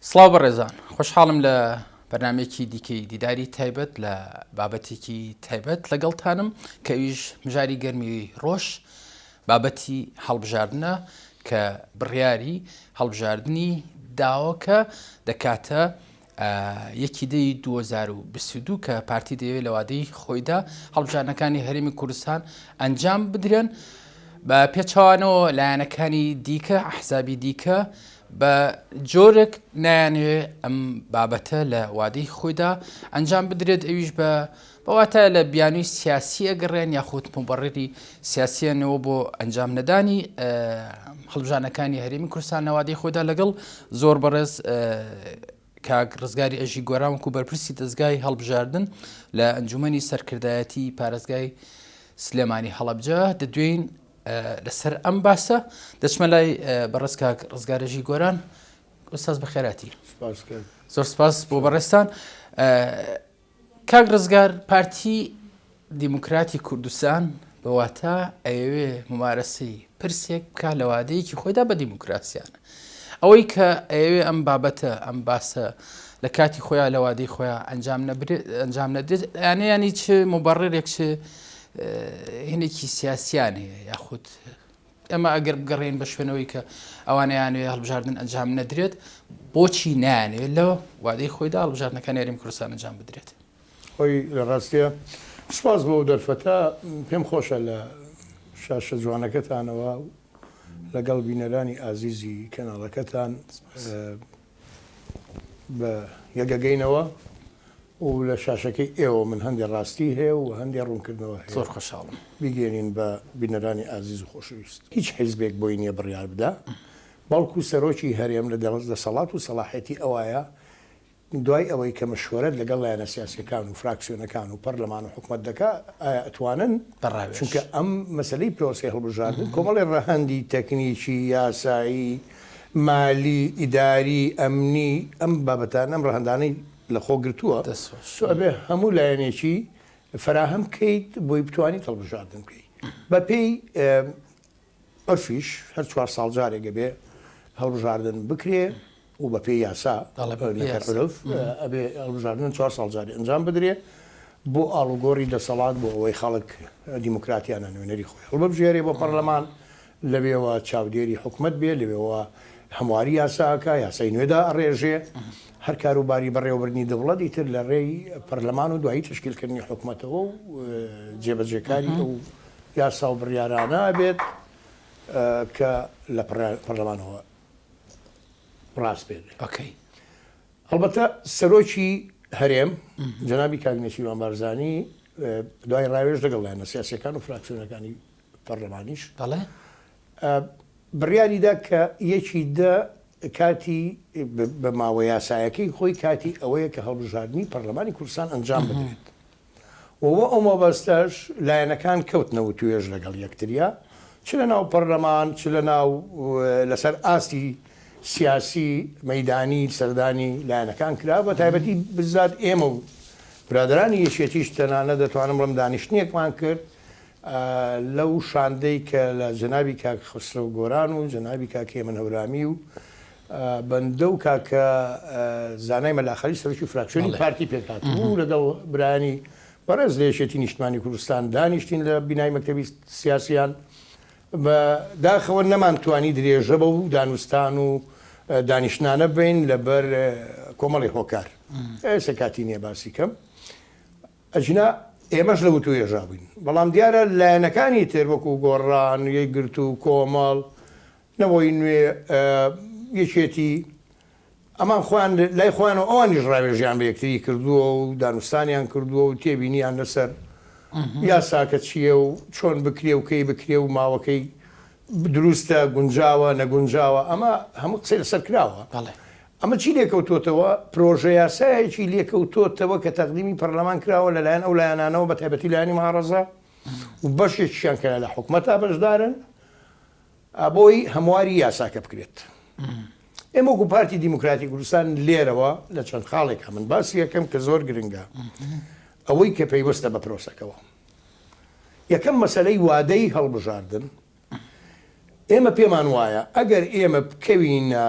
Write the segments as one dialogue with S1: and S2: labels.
S1: سڵاو بەڕێزان خۆشحاڵم لە بەرنمەیەکی دیکەی دیداری تایبەت لە بابەتێکی تایبەت لەگەڵتانم کە ئەویش مژاری گەرمی ڕۆژ بابەتی هەڵبژاردنە کە بڕیاری هەڵبژاردنی داوە کە دەکاتە یەکی دەی 2022 کە پارتی دەیەوێت لە وادەی خۆیدا هەڵبژاردنەکانی هەرێمی کوردستان ئەنجام بدرێن بە پێچەوانەوە لایەنەکانی دیکە ئەحزابی دیکە بە جۆرێک نایانەوێ ئەم بابەتە لە وادەی خۆیدا ئەنجام بدرێت ئەویش بە بەواتە لە بیانوی سیاسی ئەگەڕێن یاخود مبڕری سیاسیانەوە بۆ ئەنجام نەدانی هەڵبژانەکانی هەرێمی کوردستان لە وادەی خۆیدا لەگەڵ زۆر بەڕێز کاک ڕزگاری ئەژی گۆران وەکو بەرپرسی دەزگای هەڵبژاردن لە ئەنجومەنی سەرکردایەتی پارێزگای سلێمانی هەڵەبجە دەدوێین لەسەر ئەم باسە دەچمە لای بەڕێز کاک ڕزگار ئەژی گۆران ئوستاز بەخێراتی زۆر سپاس بۆ بەڕێزتان کاک ڕزگار پارتی دیموکراتی کوردستان بە واتا ئەیەوێ ممارەسەی پرسێک بکا لە وادەیەکی خۆیدا بە دیموکراسیانە. ئەوەی کە ئەیەوێ ئەم بابەتە ئەم باسە لە کاتی خۆیان لە وادەی خۆیان ئەنجام نەبرێت ئەنجام نەدرێت یانە ینی چ مبەڕێک چ هینێکی سیاسیان هەیە یاخود ئێمە ئەگەر بگەڕێین بە شوێنەوەی کە ئەوانەیانەوێ هەڵبژاردن ئەنجام نەدرێت، بۆچی نایانەوێت لە وادەی خۆیدا هەڵبژاردنەکانی هەرێمی کوردستان ئەنجام بدرێت؟
S2: خۆی لە ڕاستیا سوپاس بۆ ئەو دەرفەتە، پێم خۆشە لە شاشە جوانەکەتانەوە و لەگەڵ بینەرانی ئازیزی کەناڵەکەتان بە یەک ئەگەینەوە و لە شاشەکەی ئێوە من هەندێ ڕاستی هەیە و هەندێ ڕوونکردنەوە هەیە.
S1: زۆر خۆشحاڵم.
S2: بیگەیەنین بە بینەرانی ئازیز و خۆشەویست. هیچ حیزبێک بۆی نییە بڕیار بدا، بەڵکو سەرۆکی هەرێم لە دەسەڵات و سەڵاحیەتی ئەوایە دوای ئەوەی کە مشوەرەت لەگەڵ لایەنە سیاسیەکان و فراکسیۆنەکان و پەرلەمان و حکومەت دەکا ئایا ئەتوانن
S1: بە ڕاوێژ.
S2: چونکە ئەم مەسەلەی پرۆسەی هەڵبژاردن کۆمەڵێ ڕەهەندی تەکنیکی، یاسایی، مالی، ئیداری، ئەمنی ئەم بابەتانە ئەم ڕەهەندانەی لە خۆ گرتووە
S1: دەست خۆش.
S2: تۆ ئەبێ هەموو لایەنێکی فەراهەم بکەیت بۆی بتوانیت هەڵبژاردن بکەی بە پێی عورفیش هەر چوار ساڵ جارێک ئەبێ هەڵبژاردن بکرێ و بە پێی یاسا نەک عورف ئەبێ هەڵبژاردن چوار ساڵ جارێ ئەنجام بدرێ بۆ ئاڵوگۆڕی دەسەڵات بۆ ئەوەی خەڵک دیموکراتیانە نوێنەری خۆی هەڵببژێرێ بۆ پەرلەمان لەوێوە چاودێری حکومەت بێ لەوێوە هەمواری یاساکە یاسای نوێدا ئەڕێژێ هەر کاروباری بەڕێوەبردنی دەوڵەت ئیتر لە ڕێی پەرلەمان و دوایی تەشکیلکردنی حکومەتەوە و جێبەجێکاری ئەو یاسا و بڕیارانە ئەبێت کە لە پەرلەمانەوە ڕاسپێردرێت.
S1: ئۆکەی.
S2: هەڵبەتە سەرۆکی هەرێم جەنابی کاک نێچیروان بارزانی دوای ڕاوێژ لەگەڵ لایەنە سیاسیەکان و فراکسیۆنەکانی پەرلەمانیش
S1: بەڵێ
S2: بڕیاری دا کە یەکی دە کاتی بە ماوە یاسایەکەی خۆی کاتی ئەوەیە کە هەڵبژاردنی پەرلەمانی کوردستان ئەنجام بدرێت. و بۆ ئەو مەبەستەش لایەنەکان کەوتنە وتوێژ لەگەڵ یەکتریا چ لە ناو پەرلەمان چ لە ناو لەسەر ئاستی سیاسی مەیدانی سەردانی لایەنەکان کرا بە تایبەتی بزات ئێمە و برادەرانی یەکێتیش تەنانەت دەتوانم بڵێم دانیشتنێکمان کرد لەو شاندەی کە لە جەنابی کاک خەسرەو گۆران و جەنابی کاک هێمن هەورامی و بەندە و کاکە زانای مەلا خەلیل سەرۆکی فراکسیۆنی پارتی پێکهاتبوو لەگەڵ برایانی بەڕێز لە یەکێتی نیشتمانی کوردستان دانیشتین لە بینای مەکتەبی سیاسیان بە داخەوە نەمانتوانی درێژە بەو دانوستان و دانیشتنانە بین لەبەر کۆمەڵی هۆکار ئێستا کاتی نییە باسی کەم ئەگینا ئێمەش لە وتوێژا بووین بەڵام دیارە لایەنەکانی تر وەکو گۆڕان یەکگرتوو کۆمەڵ نەوەی نوێ، یەکێتی، ئەمان خۆیان لای خۆیانەوە ئەوانیش ڕاوێژیان بە یەکتری کردووە و دانوستانیان کردووە و تێبینیان لەسەر یاساکە چییە و چۆن بکرێ و کەی بکرێ و ماوەکەی دروستە، گونجاوە، نەگونجاوە، ئەمە هەموو قسەی لەسەر کراوە. ئەمە چی لێکەوتۆتەوە؟ پرۆژەیاسایەکی لێکەوتۆتەوە کە تەقدیمی پەرلەمان کراوە لەلایەن ئەو لایەنانەوە بەتایبەتی لایەنی معارەزە و بەشێکیان کە لە حکومەتا بەشدارن، بۆی هەمواری یاساکە بکرێت. ئێمە وەکو پارتی دیموکراتی کوردستان لێرەوە لە چەند خاڵێکا من باسی یەکەم کە زۆر گرنگە ئەوەی کە پەیوەستە بە پرۆسەکەوە. یەکەم مەسەلەی وادەی هەڵبژاردن ئێمە پێمان وایە ئەگەر ئێمە بکەوینە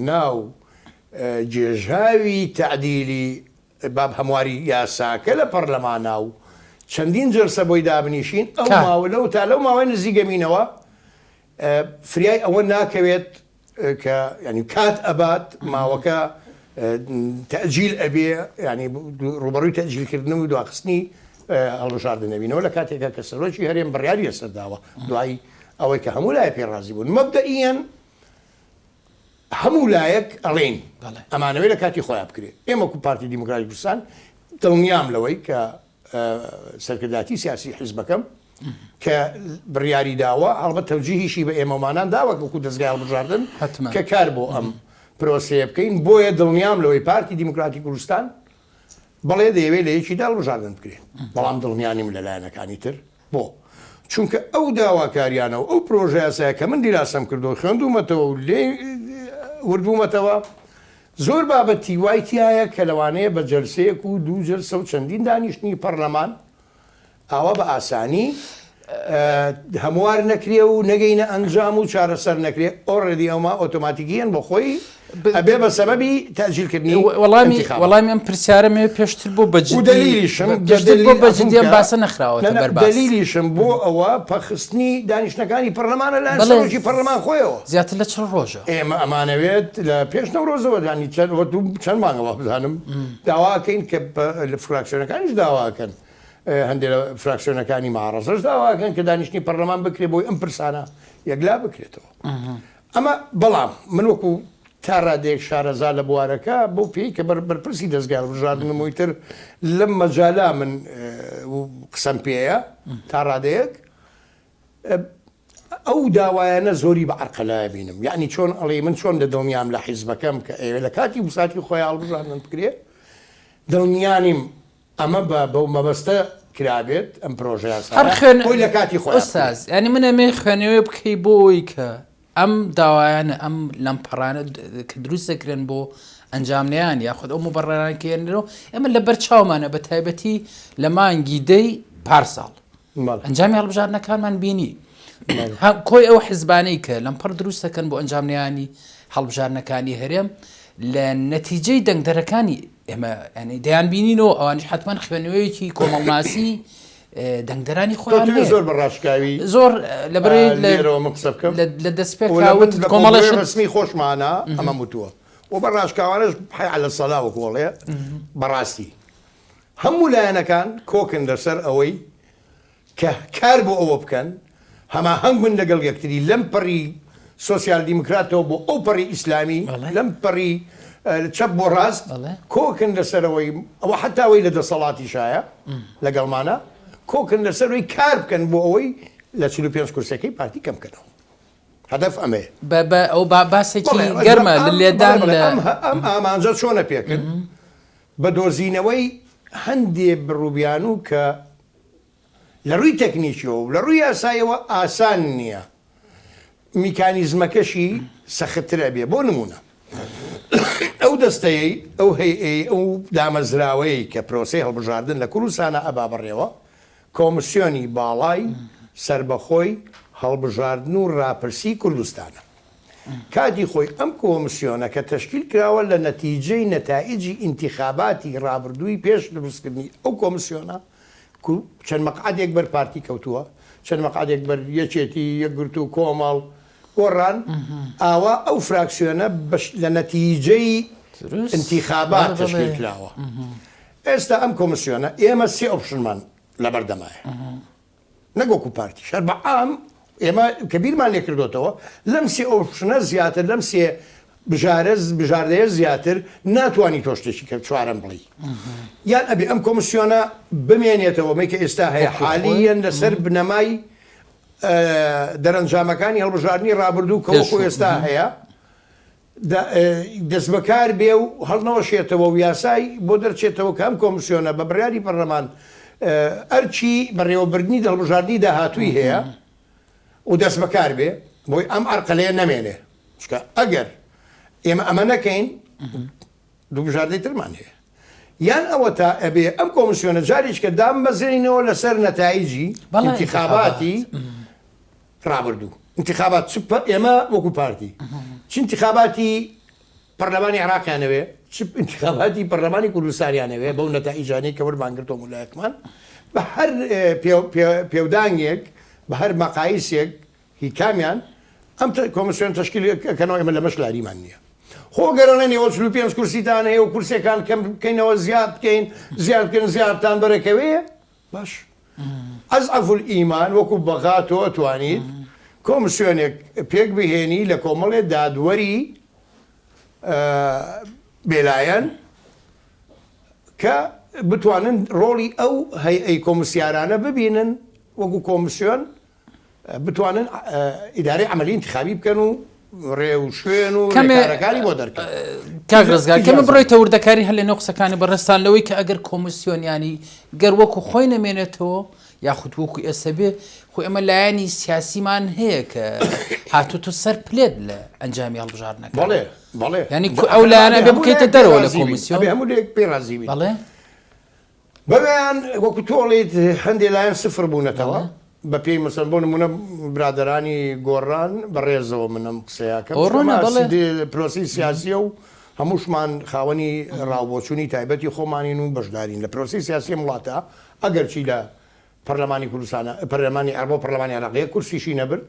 S2: ناو گێژاوی تەعدیلی باب هەمواری یاساکە لە پەرلەمانا و چەندین جەلسە بۆی دابنیشین ئەو ماوە لەو تا لەو ماوەی نزیگەمینەوە فریای ئەوە ناکەوێت کە ینی کات ئەبات ماوەکە تەجیل ئەبێ ینی ڕوبەڕووی تەجیلکردن و دواخستنی هەڵبژاردن نەبینەوە لە کاتێکا کە سەرۆکی هەرێم بڕیاری لەسەر داوە دوای ئەوەی کە هەموو لایە پێ ڕازی بوون مەبدەئیەن هەموو لایەک ئەڵێن ئەمانەوەی لە کاتی خۆیان بکرێت ئێمە وەکو پارتی دیموکراتی کوردستان دڵنیام لەوەی کە سەرکرداتی سیاسی حیزبەکەم کە بڕیاری داوە هەڵبەت تەوجیهیشی بە ئێمەمانان داوە وەکو دەزگای هەڵبژاردن کە کار بۆ ئەم پرۆسەیە بکەین بۆیە دڵنیام لەوەی پارتی دیموکراتی کوردستان بەڵێ دەیەوێت لە یەکیدا هەڵبژاردن بکرێت بەڵام دڵنیا نیم لە لایەنەکانی تر بۆ؟ چونکە ئەو داواکاریانە و ئەو پرۆژەیاسایە کە من دیراسەم کردووە خوێندوومەتەوە و لێی وردبوومەتەوە زۆر بابەتی وای تیایە کە لەوانەیە بە جەلسەیەک و دوو جەلسە و چەندین دانیشتنی پەرلەمان ئاوا بە ئاسانی هەموار نەکرێ و نەگەینە ئەنجام و چارەسەر نەکرێ already ئەوما ئۆتۆماتیکیەن بۆ خۆی ئەبێ بە سەبەبی تەئجیلکردنی
S1: وەڵامی وەڵامی ئەم پرسیارەم هەیە پێشتر بۆ بە جدی
S2: دەلیلیشم
S1: پێشتر بۆ بە جدی ئەم باسە نەخراوەتە بەر باس
S2: دەلیلیشم بۆ ئەوە پەخستنی دانیشتنەکانی پەرلەمانە لایەن سەرۆکی پەرلەمان خۆیەوە
S1: زیاتر لە 40 ڕۆژە
S2: ئێمە ئەمانەوێت لە پێش نەورۆزەوە دانی چەند چەند مانگەوە بزانم داواکەین کە لە فراکسیۆنەکانیش داواکەن هەندێک لە فراکسیۆنەکانی معارەزەش داواکەن کە دانیشتنی پەرلەمان بکرێت بۆی ئەم پرسانە یەکلا بکرێتەوە ئەمە بەڵام من وەکو تا رادەیەک شارەزا لە بوارەکە بەو پێی کە بەرپرسی دەزگای هەڵبژاردنم و ئیتر لەم مەجالە من قسەم پێیە تا رادەیەک ئەو داوایانە زۆری بە عەرقەلایە بینم یعنی چۆن ئەڵێ من چۆن لە دڵنیام لە حیزبەکەم کە ئەوێ لە کاتی وساتی خۆی هەڵبژاردن بکرێ دڵنیانیم ئەمە بە بەو مەبەستە کرابێت ئەم پرۆژە یاسایە
S1: هەر خوێن
S2: خۆی لە کاتی خۆیا بکرێت.
S1: ئوستاز یانی من ئەمەوێ خوێنەوەی بکەی بۆ ئەوەی کە ئەم داوایانە ئەم لەمپەڕانە کە دروست دەکرێن بۆ ئەنجام نەیان یاخود ئەو مبەڕەرانە کە هێنرەوە ئێمە لەبەر چاومانە بە تایبەتی لە مانگی دەی پارساڵ
S2: بەڵێ.
S1: ئەنجامی هەڵبژاردنەکانمان بینی کۆی ئەو حزبانەی کە لەمپەڕ دروست دەکەن بۆ ئەنجام نەیانی هەڵبژاردنەکانی هەرێم لە نەتیجەی دەنگدەرەکانی ئێمە ینی دەیان بینینەوە ئەوانیش حتمما خوێنەوەیەکی کۆمەڵناسی دەنگدەرانی خۆیان
S2: زۆر بە ڕاشکاوی
S1: زۆر لە بەرەی
S2: لێرەوە من قسە بکەم
S1: لە دەستپێک
S2: کۆمەڵی ڕسمی خۆشمانە ئەمە وتووە و بە ڕاشکاوانەش حەی عەلە سەلا وەکۆڵێ بەڕاستی هەموو لایەنەکان کۆکن لەسەر ئەوەی کە کار بۆ ئەوە بکەن هەماهەنگ بن لەگەڵ یەکتری لەم پەڕی سۆسیال دیموکراتەوە بۆ ئەو پەڕی ئیسلامی لەم پەڕی چەپ بۆ ڕاست کۆکن لەسەرەوەی ئەوە حتا ئەوەی لە دەسەڵاتیشایە لەگەڵمانە کۆکن لەسەرەوەی کار بکەن بۆ ئەوەی لە 45 کورسەکەی پارتی کەم بکەنەوە هەدەف ئەمەیە.
S1: بە بە ئەو با باسێکی گەرمە لە لێدان لە
S2: ئەم ئامانجە چۆنە پێکرد بە دۆزینەوەی هەندێ بڕوبیانوو کە لە ڕووی تەکنیکیەوە و لە ڕووی یاساییەوە ئاسان نییە، میکانیزمەکەشی سەختتر ئەبێ. بۆ نموونە ئەو دەستەیەی، ئەو هەیئەی، ئەو دامەزراوەیەی کە پرۆسەی هەڵبژاردن لە کوردستانا ئەبا بەڕێوە، کۆمسیۆنی باڵای سەربەخۆی هەڵبژاردن و ڕاپرسیی کوردستانە. کاتی خۆی ئەم کۆمسیۆنە کە تەشکیل کراوە لە نەتیجەی نەتائیجی ئینتیخاباتی ڕابردووی پێش دروستکردنی ئەو کۆمسیۆنە چەند مەقعەدێک بەر پارتی کەوتووە، چەند مەقعەدێک بەر یەکێتی، یەکگرتوو، کۆمەڵ، گۆڕان، ئاوا ئەو فراکسیۆنە لە نەتیجەی ئینتیخابات تەشکیل کراوە. ئێستا ئەم کۆمسیۆنە ئێمە سێ option مان لەبەردەمایە. نەک وەکو پارتیش هەر بە عام ئێمە کە بیرمان لێ کردۆتەوە لەم سێ option ە زیاتر لەم سێ بژارە بژاردەیە زیاتر ناتوانی تۆ شتێکی کە چوارەم بڵێی یان ئەبێ ئەم کۆمسیۆنە بمێنێتەوە مەی کە ئێستا هەیە حالیەن لەسەر بنەمای دەرەنجامەکانی هەڵبژاردنی ڕابردوو کە وەکو ئێستا هەیە دەستبەکار بێ و هەڵنەوەشێتەوە و یاسای بۆ دەرچێتەوە کە ئەم کۆمسیۆنە بە بڕیاری پەرلەمان ئەرکی بەڕێوەبردنی هەڵبژاردنی داهاتووی هەیە و دەستبەکار بێ بۆی ئەم عەرقەلەیە نەمێنێ چونکە ئەگەر ئێمە ئەمە نەکەین دوو بژاردەی ترمان هەیە یان ئەوەتا ئەبێ ئەم کۆمسیۆنە جارێکە دامبەزێنینەوە لەسەر نەتایجی ئینتیخاباتی ڕابردوو ئینتیخابات چ ئێمە وەکو پارتی چ ئینتیخاباتی. پەرلەمانی عێراقیانەوێ چ ئینتخاباتی پەرلەمانی کوردستانیانەوێ بەو نەتائیجانەی کە وەرمان گرتووە مولایەکمان بە هەر پێودانگێک بە هەر مەقایسێک هی کامیان ئەم کۆمسیۆن تەشکیل ئەکەنەوە ئێمە لەمەش لاریمان نییە. خۆ گەر ئەڵێن ئێوە 45 کورسیتان هەیە و کورسیەکان کەم بکەینەوە زیاد بکەین زیاد بکەن زیادتان بەرەکەوێ باش ئەزعەف الئیمان وەکو بەغا تۆ ئەتوانیت کۆمسیۆنێک پێک بهێنی لە کۆمەڵێ دادوەری بێلایەن کە بتوانن ڕۆڵی ئەو هەیئەی کۆمسیارانە ببینن وەکو کۆمسیۆن بتوانن ئیدارەی عەمەلی ئینتخابی بکەن و ڕێ و شوێن و ڕێکارەکانی بۆ دەرکەن.
S1: کاک ڕزگار کەمێ بڕۆیتە وردەکاری هەر لەنێو قسەکانی بەڕێزتان لەوەی کە ئەگەر کۆمیسیۆن یانی گەر وەکو خۆی نەمێنێتەوە یاخود وەکو ئێستا بێ خۆ ئێمە لایەنی سیاسیمان هەیە کە هاتوتە سەر پلێت لە ئەنجامی هەڵبژاردنەکە
S2: بەڵێ بەڵێ
S1: یانی ئەو لایەنە بێ بکەیتە دەرەوە لە کۆمیسیۆن
S2: هەموو لێک پێ ڕازی بین بەڵێ بەوێیان وەکو تۆ ئەڵێیت هەندێ لایەن سفر بوونەتەوە بە پێی مەسەن بۆ نمونە برادەرانی گۆڕان بە ڕێزەوە من ئەم قسەیەکەم پرۆسی سیاسیە و هەمووشمان خاوەنی ڕاوبۆچوونی تایبەتی خۆمانین و بەشدارین لە پرۆسی سیاسی وڵاتە ئەگەرچی لە پەرلەمانی کوردستانە پەرلەمانی عێراق بۆ پەرلەمانی عێراق یەک کورسیشی نەبرد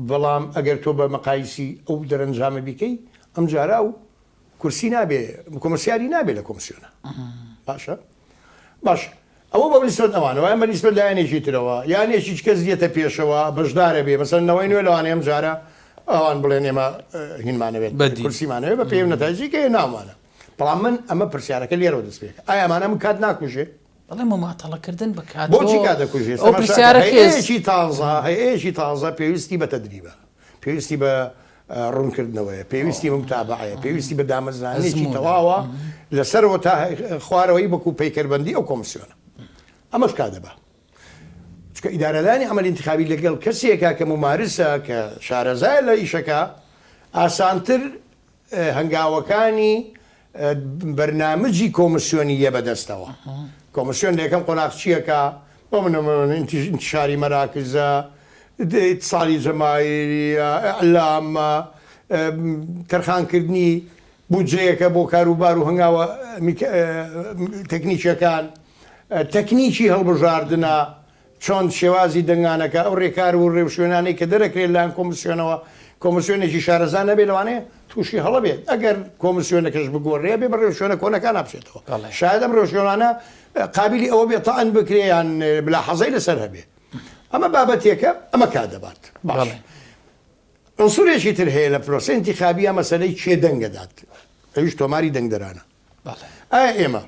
S2: بەڵام ئەگەر تۆ بە مەقایسی ئەو دەرەنجامە بیکەی ئەمجارە ئەو کورسی نابێ کۆمسیاری نابێ لە کۆمسیۆنە باشە باش ئەوە بە نیسبەت ئەوانەوە ئەمە نیسبەت لایەنێکی ترەوە یانێکی کەس دێتە پێشەوە بەشدارە بێ مەسەن نەوەی نوێ لەوانەیە ئەم جارە ئەوان بڵێن ئێمە هینمانەوێت کورسیمانەوێت بە پێی نەتایجی کە ناومانە بەڵام من ئەمە پرسیارەکە لێرەوە دەست پێکە ئایا ئەمانە من کات ناکوژێ
S1: بەڵێ مماتەڵەکردن بە کات
S2: بۆچی کات دەکوژێ
S1: ئەو پرسیارەکەیەکی
S2: تازە هەیەکی تازە پێویستی بە تەدریبە پێویستی بە ڕوونکردنەوەیە، پێویستی بە متابەعەیە، پێویستی بە دامەزراندنێکی تەواوە لەسەرەوە تا خوارەوەی وەکو پەیکەربەندی ئەو کۆمسیۆنە. ئەمەش کا دەبا. چونکە ئیدارەدانی عەمەلی ئینتخابی لەگەڵ کەسێکە کە مومارسە، کە شارەزایە لە ئیشەکە، ئاسانتر هەنگاوەکانی بەرنامجی کۆمسیۆنی یە بەدەستەوە. کۆمسیۆن لە یەکەم قۆناغ چیەکا؟ بۆ نمونە ئینتیشاری مەراکزە، ئیتسالی جەماهیریە، ئیعلامە، تەرخانکردنی بودجەیەکە بۆ کاروبار و هەنگاوە تەکنیکیەکان، تەکنیکی هەڵبژاردنە، چۆن شێوازی دەنگانەکە، ئەو رێکار و رێوشوێنانەی کە دەرەکرێت لەلایەن کۆمسیۆنەوە، کۆمسیۆنێکی شارەزا نەبێت لەوانەیە تووشی هەڵە بێت، ئەگەر کۆمسیۆنەکەش بگۆڕێ ئەبێ بە رێوشوێنە کۆنەکانا بچێتەوە، شایەد ئەم رێوشوێنانە قابیلی ئەوە بێت تەعن بکرێ یان ملاحەزەی لەسەر هەبێ. ئەمە بابەتێکە ئەمە کات دەبات. باش عنسورێکی تر هەیە لە پرۆسەی ئینتیخابیە مەسەلەی کێ دەنگ ئەدات، ئەویش تۆماری دەنگدەرانە. ئایا ئێمە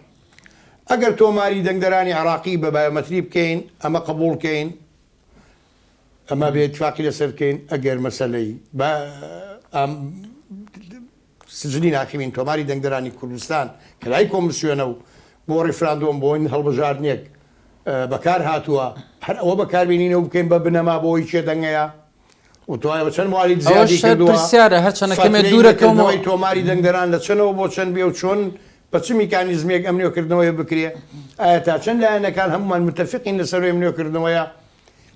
S2: ئەگەر تۆماری دەنگدەرانی عێراقی بە بایۆمەتری بکەین ئەمە قبوڵ کەین ئەمە بێ اتفاقی لەسەر بکەین ئەگەر مەسەلەی بە سجلی ناخیمین تۆماری دەنگدەرانی کوردستان کە لای کۆمسیۆنە و بۆ ڕیفراندۆم بۆ هەڵبژاردنێک بەکار هاتووە هەر ئەوە بەکاربێنینەوە بکەین بە بنەما بۆی کێ دەنگەیە و تۆ ئێوە چەند موالید زیادی
S1: ئەوەش هەر
S2: کردووە؟
S1: پرسیارە هەرچەنە کەمێ
S2: فەترەی
S1: دوورە کەومەوە.
S2: نوێکردنەوەی تۆماری دەنگدەران لە چەنەوە بۆ چەند بێ و چۆن بە چ میکانیزمێک ئەم نوێکردنەوەیە بکرێ؟ ئایا تا چەند لایەنەکان هەموومان متەفقین لەسەر ئەم نوێکردنەوەیە؟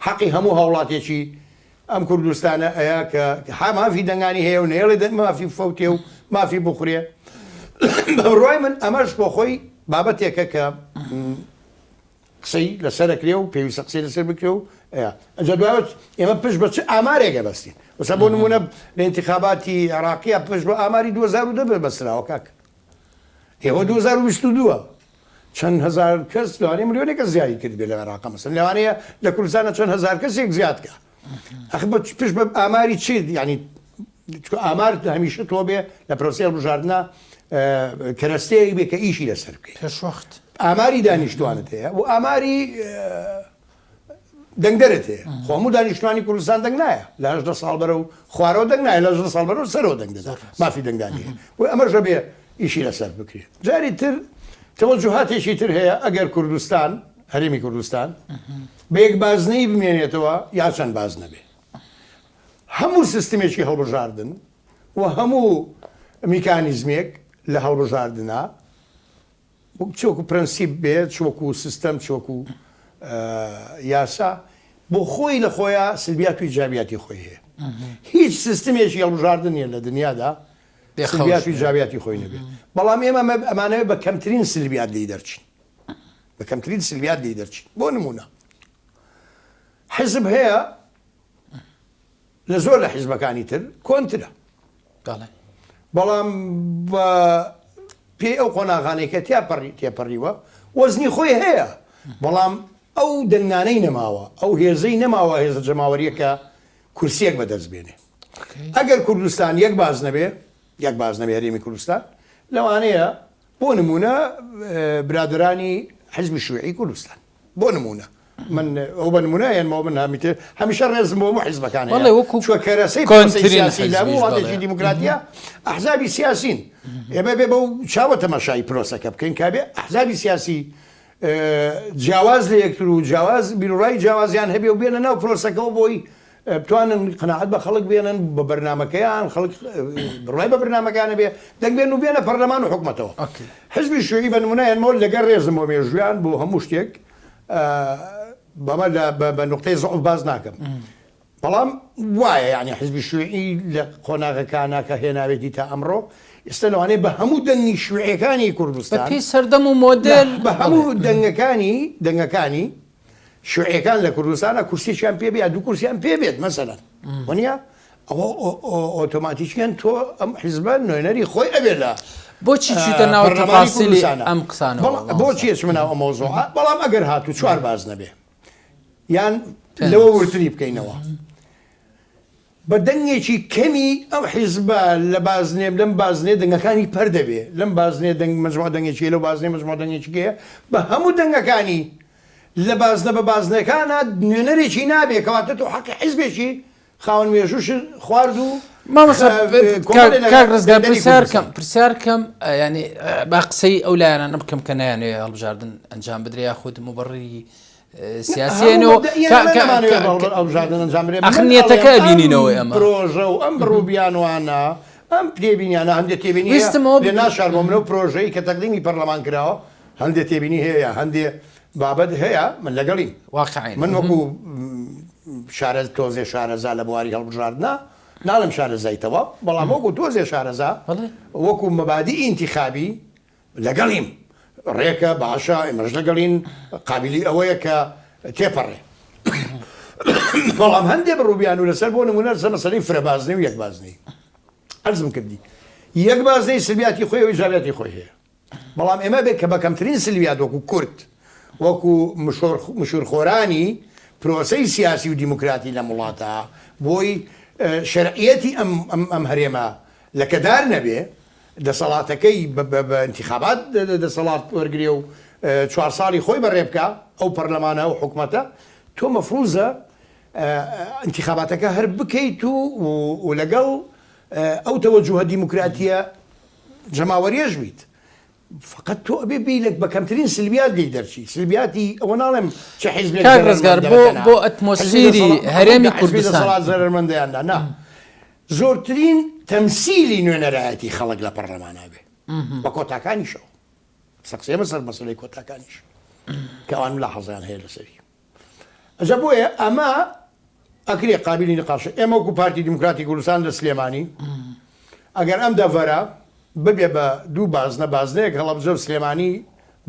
S2: حەقی هەموو هاوڵاتیەکی ئەم کوردستانە ئەیە کە مافی دەنگانی هەیە و نەیەڵێ مافی بفەوتێ و مافی بخورێ؟ بە بڕوای من ئەمەش بۆ خۆی بابەتێکە کە قسەی لەسەر ئەکرێ و پێویستە قسەی لەسەر بکرێ و ئەجا دوای ئێمە پشت بە چ ئامارێک ئەبەستین وەسا بۆ نمونە لە ئینتخاباتی عێراقیە پشت بە ئاماری 2010 بەستراوە کاک ئێوە 2022 چەند هزار کەس لەوانەیە ملیۆنێک کەس زیادی کرد بێ لە عێراقە مەسەن لەوانەیە لە کوردستانە چەند هزار کەسێک زیاد کە ئەخ بە پشت بە ئاماری چی یعنی چونکە ئامار هەمیشە تۆ بێ لە پرۆسەی هەڵبژاردنە کەرەستەیەک بێ کە ئیشی لەسەر بکەیت
S1: پێشوەخت
S2: ئاماری دانیشتوانت هەیە و ئاماری دەنگدەرت هەیە خۆ هەموو دانیشتوانی کوردستان دەنگ نایە لە هەژدە ساڵ بەرەو خوارەوە دەنگ نایە لە هەژدە ساڵ بەرەو سەرەوە دەنگ دەدا مافی دەنگدانی هەیە بۆ ئەمەش ئەبێ ئیشی لەسەر بکرێت جاری تر تەوەجوهاتێکی تر هەیە ئەگەر کوردستان هەرێمی کوردستان بە یەک بازنەی بمێنێتەوە یا چەند بازنە بێ هەموو سیستمێکی هەڵبژاردن و هەموو میکانیزمێک لە هەڵبژاردنا چ وەکو پرەنسیپ بێ چ وەکو سیستەم چ وەکو یاسا بۆ خۆی لە خۆیان سلبیات و ئیجابیاتی خۆی هەیە هیچ سیستمێکی هەڵبژاردن نیە لە دنیادا. سلبیات و ئیجابیاتی خۆی نەبێ بەڵام ئێمە ئەمانەوێ بە کەمترین سلبیات لێی دەرچین بە کەمترین سلبیات لێی دەرچین بۆ نمونە حزب هەیە لە زۆر لە حیزبەکانی تر کۆنترە بەڵام بە پێی ئەو قۆناغانەی کە تیا پەڕی تێپەڕیوە وەزنی خۆی هەیە بەڵام ئەو دەنگانەی نەماوە ئەو هێزەی نەماوە هێزە جەماوەریەکە کورسیەک بەدەست بێنێ ئەگەر کوردستان یەک باز نەبێ یەک باز نەبێ هەرێمی کوردستان لەوانەیە بۆ نمونە برادرانی حزبی شوعی کوردستان بۆ نمونە من ئەو بە نمونە هێنمەوە من هەمیتر هەمیشە ڕێزم بۆ هەموو حیزبەکان هەیە
S1: بەڵێ وەکو
S2: چونکە کەرەسەی پرۆسەی
S1: کۆنترین
S2: سیاسی لە هەموو
S1: حیزبیش
S2: وڵاتێکی
S1: بەڵێ
S2: دیموکراتیە ئەحزابی سیاسین ئێمە بێ بەو چاوە تەماشای پرۆسەکە بکەین کە بێ ئەحزابی سیاسی جیاواز لە یەکتر و جیاواز بیروڕای جیاوازیان هەبێ و بێنە ناو پرۆسەکەەوە بۆی بتوانن قەناعەت بە خەڵک بێنن بە بەرنامەکەیان خەڵک بڕوای بە بەرنامەکەیان هەبێ دەنگ بێن و بێنە پەرلەمان و حکومەتەوە حزبی شیوعی بە نمونە هێنمەوە لەگەر ڕێزم بۆ مێژوویان بۆ هەموو شتێک بەمە لە بە نقطەی زعف باز ناکەم بەڵام وایە یعنی حزبی شیوعی لە قۆناغەکانە کە هێناوێتی تا ئەمڕۆ ئێستا لەوانەیە بە هەموو دەنگی شیوعیەکانی کوردستان
S1: بەپێی سەردەم و مۆدێل
S2: بە هەموو دەنگەکانی دەنگەکانی شیوعیەکان لە کوردستانا کورسیەکیان پێ بێ یا دوو کورسیان پێ بێت مەسەلەن وەنیە ئەوە ئۆتۆماتیکیان تۆ ئەم حیزبە نوێنەری خۆی ئەبێ لە
S1: بۆچی چیتە ناو تەفاسیلی ئەم قسانەوە
S2: بۆچی ئەچمە ناو ئەم مەوزوعە بەڵام ئەگەر هاتوو چوار باز نەبێ یان لەوە وردتری بکەینەوە بە دەنگێکی کەمی ئەم حیزبە لە بازنێ لەم بازنەیە دەنگەکانی پەر دەبێ لەم بازنەیە دەنگ مەجموعە دەنگێکی هەیە لەو بازنەیە مەجموعە دەنگێکی هەیە بە هەموو دەنگەکانی لە بازنە بە بازنەکانا نوێنەرێکی نابێ کەواتە تۆ حەقی حیزبێکی خاوەن مێژووشت خوارد و
S1: مامۆستا
S2: کۆمەڵێ لە
S1: کاک ڕزگار
S2: دەنگدەری
S1: پرسیار
S2: کوردستان.
S1: کەم پرسیار کەم ینی با قسەی ئەو لایەنانە بکەم کە نایانەوێ هەڵبژاردن ئەنجام بدرێ یاخود موبەڕیری سیاسیەنەوە ئەخر نیەتەکە ئەبینینەوە ئێمە
S2: پرۆژە و ئەم بڕوبیانوانە ئەم تێبینیانە هەندێک تێبینی
S1: ویستمەوە
S2: لێ ناشارمەوە منەوە پرۆژەی کە تەقدیمی پەرلەمان کراوە هەندێک تێبینی هەیە هەندێ بابەت هەیە من لەگەڵیم
S1: واقعین
S2: من وەکو شارە تۆزێ شارەزا لە بواری هەڵبژاردنە ناڵم شارەزای تەواو بەڵام وەکو تۆزێ شارەزا وەکو مەبادی ئینتیخابی لەگەڵیم ڕێکە باشە ئێمەش لەگەڵین قابلی ئەوەیە کە تێپەڕێ بەڵام هەندێ بڕوبیان و لەسەر بۆ نمونە لەسەر مەسەلەی فرە بازنەی و یەک بازنەی عەرزم کردی یەک بازنەی سلبیاتی خۆی و ئیجابیاتی خۆی هەیە بەڵام ئێمە بێت کە بە کەمترین سلبیات وەکو کورد وەکو مشورخۆرانی پرۆسەی سیاسی و دیموکراتی لەم وڵاتە بۆی شەرعیەتی ئەم ئەم هەرێمە لەکەدار نەبێ دەسەڵاتەکەی بە ئینتیخابات دەسەڵات وەرگرێ و چوار ساڵی خۆی بەڕێ بکا ئەو پەرلەمانە ئەو حکومەتە تۆ مەفروزە ئینتیخاباتەکە هەر بکەیت و و لەگەڵ ئەو تەوەجوهە دیموکراتیە جەماوەریەش بیت فقط تۆ ئەبێ بی لە بە کەمترین سلبیات لێی دەرچی سلبیاتی ئەوە ناڵێم چ حیزبێک
S1: کاک ڕزگار
S2: زەرەرمەندە
S1: بۆ
S2: بە تەنها
S1: بۆ
S2: حیزبی
S1: ئەتمۆسفیری
S2: دەسەڵات
S1: هەرێمی
S2: حیزبی
S1: کوردستان
S2: دەسەڵات زەرەرمەندەیان نا نا زۆرترین تەمسیلی نوێنەرایەتی خەڵک لە پەرلەمانا بێ بە کۆتاکانیشەوە قسە قسەیە سەر مەسەلەی کۆتاکانیش کە ئەوان ملاحەزەیان هەیە لەسەری ئەجا بۆیە ئەمە ئەکرێ قابلی نقاشە ئێمە وەکو پارتی دیموکراتی کوردستان لە سلێمانی ئەگەر ئەم دەڤەرە ببێ بە دوو بازنە بازنەیەک هەڵەبجە و سلێمانی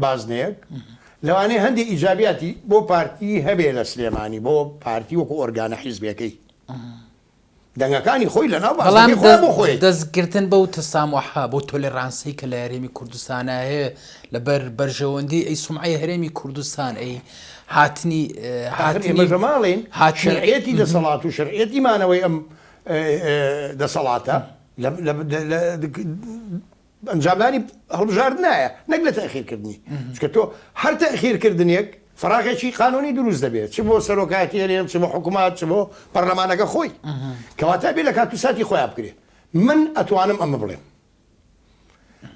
S2: بازنەیەک لەوانەیە هەندێک ئیجابیاتی بۆ پارتی هەبێ لە سلێمانی بۆ پارتی وەکو ئۆرگانە حیزبەکەی دەنگەکانی خۆی لەناو
S1: بەڵام
S2: بازنەکەی خۆیان بۆ خۆیەتی.
S1: دەستگرتن بەو تەساموحە، بەو تۆلێرانسەی کە لە هەرێمی کوردستانا هەیە لەبەر بەرژەوەندی ئەی سومعەی هەرێمی کوردستان، ئەی هاتنی
S2: ئاخر
S1: هاتنی
S2: ئێمەش ئەمە ئەڵێین
S1: هاتنی
S2: شەرعیەتی دەسەڵات و شەرعیەتی مانەوەی ئەم دەسەڵاتە لە لە لە ئەنجامدانی هەڵبژاردنایە نەک لە تەئخیرکردنی چونکە تۆ هەر تەئخیرکردنێک فەراغێکی قانونی دروست دەبێت چ بۆ سەرۆکایەتی هەرێم چ بۆ حکومات چ بۆ پەرلەمانەکە خۆی کەواتە بێ لە کات و ساتی خۆیان بکرێت من ئەتوانم ئەمە بڵێم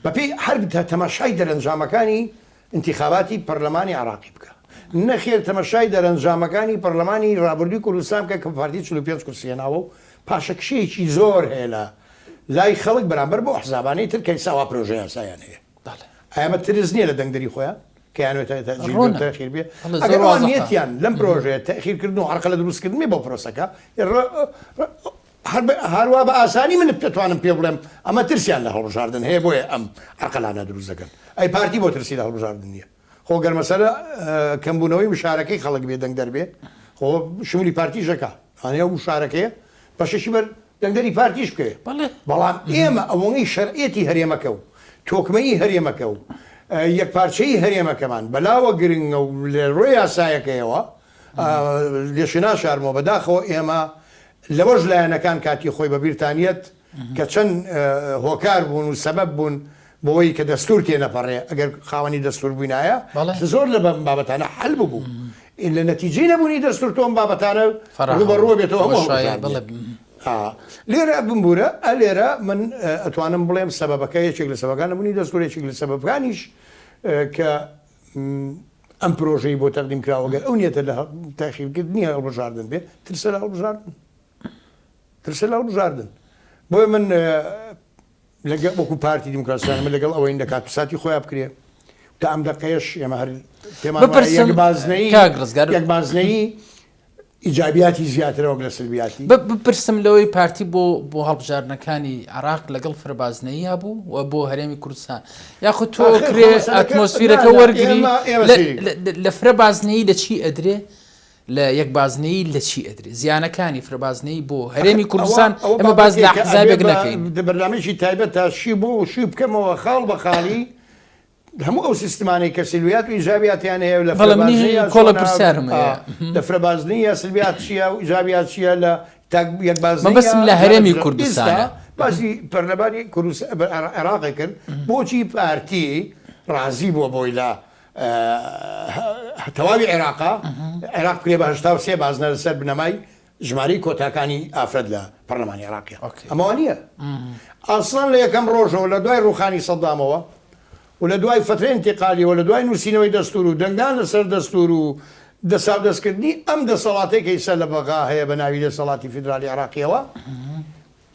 S2: بەپێی هەر تەماشای دەرەنجامەکانی ئینتیخاباتی پەرلەمانی عێراقی بکە نەخێر تەمەشای دەرەنجامەکانی پەرلەمانی ڕابردووی کوردستان بکە کە پارتی 45 کورسی هێناوە و پاشەکشەیەکی زۆر هەیە لە لای خەڵک بەرامبەر بەو حزابانەی تر کە ئیستا وا پرۆژە یاسایان هەیە.
S1: بەڵێ.
S2: ئایا ئەمە ترس نییە لە دەنگدەری خۆیان کە یانەوێت تەئجیل بێ و
S1: ڕوونە.
S2: تەئخیر بێ؟
S1: بەڵێ
S2: ئەگەر
S1: زۆر
S2: ئەوان
S1: وازحە.
S2: نیەتیان لەم پرۆژەیە تەئخیرکردن و عەرقەلە دروستکردن بێ بۆ پرۆسەکە، ڕ. هەروا بە ئاسانی من دەتوانم پێ بڵێم ئەمە ترسیان لە هەڵبژاردن هەیە بۆیە ئەم عەرقەلانە دروست دەکەن. ئەی پارتی بۆ ترسی لە هەڵبژاردن نییە؟ خۆ گەر مەسەلە کەمبوونەوەی مشارەکەی خەڵک بێ دەنگدەر بێ خۆ شمولی پارتیش ئەکا یانی ئەو مشارەکەیە بەشێکی بەر دەنگدەری پارتیش بکەوێ بەڵام ئێمە ئەوەنەی شەرعیەتی هەرێمەکە و تۆکمەیی هەرێمەکە و یەکپارچەیی هەرێمەکەمان بەلاوە گرنگە و لە ڕووی یاسایەکەیەوە لێشی ناشارمەوە بەداخەوە ئێمە لەوەش لایەنەکان کاتی خۆی بە بیرتانیەت کە چەند هۆکار بوون و سەبەب بوون بۆی کە دەستور تێنەپەڕێ ئەگەر خاوەنی دەستور بووینایە زۆر لە بەم بابەتانە حل ببوو لە نەتیجەی نەبوونی دەستور تۆم بابەتانە ڕووبەڕووە بێتەوە هەموو لێرە بمبوورە ئەلێرە من ئەتوانم بڵێم سەبەبەکە یەکێک لە سەبەکان نەبوونی دەستور یەکێک لە سەبەبەکانیش کە ئەم پرۆژەی بۆ تەقدیم کراوە گەر ئەو نیەتە لە تاخیرکردنی هەڵبژاردن بێ ترسە لە هەڵبژاردن ترسە لە هەڵبژاردن بۆیە من لەگەڵ وەکو پارتی دیموکراسیان من لەگەڵ ئەوەین لە کات و ساتی خۆیان بکرێ تا ئەم دەقەیەش ئێمە هەر پێمان وایە یەک بازنەیی یەک بازنەیی ئیجابیاتی زیاترە وەک لە سلبیاتی.
S1: بپرسم لەوەی پارتی بۆ بۆ هەڵبژاردنەکانی عێراق لەگەڵ فرەبازنەیی هەبوو و بۆ هەرێمی کوردستان یاخود تۆ کرێ ئەتمۆسفیرەکە وەرگری لە فرە بازنەیی لە چی ئەدرێ لە یەک بازنەیی لە چی ئەدرێ زیانەکانی فرەبازنەیی بۆ هەرێمی کوردستان ئەمە باز لە حزابێک نەکەین
S2: بەرنامەیەکی تایبەت تا شی بۆ شی بکەمەوە خاڵ بە خاڵی هەموو ئەو سیستمانەی کە سلبیات و ئیجابیاتیان هەیە لە
S1: کۆڵە پرسیارم
S2: لە فرەبازنی یا سلبیات چییە و ئیجابیات چییە لە تاک یەک
S1: بازنە بەسم لە هەرێمی کوردستان
S2: باسی پەرلەمانی کوردستان عێراقی کرد بۆچی پارتی ڕازی بووە بۆی لە تەواوی عێراقا عێراق بکرێ بە 83 بازنە لەسەر بنەمای ژمارەی کۆتاکانی ئافرەت لە پەرلەمانی عێراقیە ئەمە وا نییە ئەسڵەن لە یەکەم ڕۆژەوە لە دوای ڕوخانی سەدامەوە و لە دوای فترەی ئینتیقالیەوە لە دوای نووسینەوەی دەستور و دەنگدان لەسەر دەستور و دەساودەستکردنی ئەم دەسەڵاتەی کە ئیستا لە بەغا هەیە بە ناوی دەسەڵاتی فیدرالی عێراقیەوە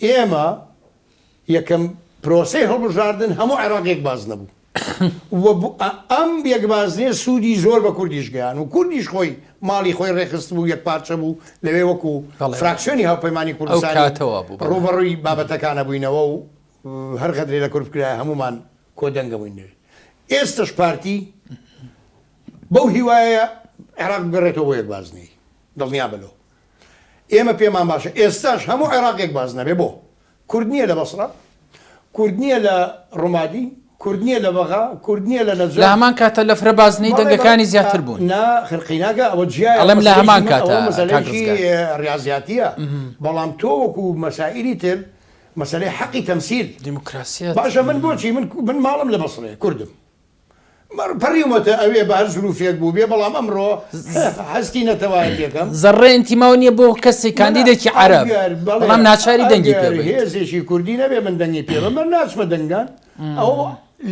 S2: ئێمە یەکەم پرۆسەی هەڵبژاردن هەموو عێراق یەک بازنە بوو و ئەم یەک بازنەیە سوودی زۆر بە کوردیش گەیان و کوردیش خۆی ماڵی خۆی ڕێکخستبوو یەک پارچە بوو لەوێ وەکو فراکسیۆنی هاوپەیمانی کوردستانی ڕووبەڕووی بابەتەکانە بووینەوە و هەر غەدرێ لە کورد بکرایە هەموومان کۆدەنگە بووین لەوێ. ئێستەش پارتی بەو هیوایەیە عێراق بگەڕێتەوە بۆ یەک بازنەیی. دڵنیابە لەوە. ئێمە پێمان باشە ئێستاش هەموو عێراق یەک بازنە بێ بۆ؟ کورد نییە لە بەسڕە؟ کورد نییە لە ڕومادی؟ کورد نییە لە بەغا؟ کورد نییە لە نەجەف؟
S1: لە هەمان کاتا لە فرە بازنەی دەنگەکانی زیاتر بوون.
S2: نا خرقی ناکا ئەوە جیایە
S1: ئەڵێم لە هەمان کاتا
S2: ئەوە مەسەلەیەکی ڕیازیاتییە بەڵام تۆ وەکو مەسائیلی تر مەسەلەی حەقی تەمسیل
S1: دیموکراسیەت
S2: باشە من بۆچی من من ماڵم لە بەسڕەیە کوردم پەڕیومەتە ئەوێ بە هەر زروفێک بووبێ بەڵام ئەمڕۆ هەستی نەتەوایەتیەکەم
S1: زەڕێ ئینتیماو نییە بۆ کەسێک کاندیدێکی عەرەب بەڵام ناچاری دەنگی پێ
S2: بەیت هێزێکی کوردی نەبێ من دەنگی پێ بەم ناچمە دەنگدان ئەو